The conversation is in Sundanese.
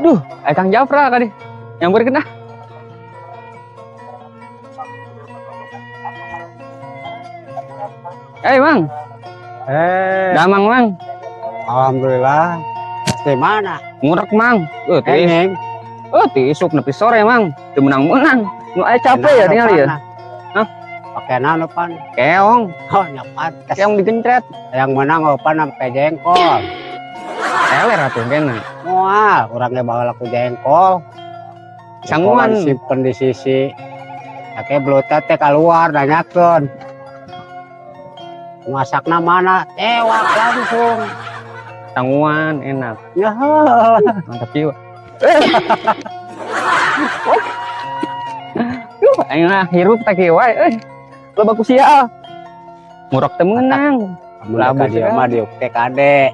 Duh, aya Kang Jafra kali. Nyamperkeun ah. Eh, Mang. Eh, Damang, Mang. Alhamdulillah. Di mana? Ngurek, Mang. Eh, tiis. Eneng. Eh, tiisuk nepi sore, Mang. Teu menang-menang. Nu aya capek ya tinggal ya. Hah? Pakai naon pan? Keong. Oh, nyapat. Keong digencret. Yang menang opan sampai jengkol. Teler atuh kena. Moal, urang ge bawa laku jengkol. Sanguan. Jengkolan simpen di sisi. Ake beluta teh keluar nanyakeun. Masakna mana? Tewak langsung. Sanguan enak. Ya. Mantap jiwa. Duh, aing lah hirup tak kieu wae euy. Loba ku sia. Ngurek teu meunang. Lamun ka dia mah diuk teh kade.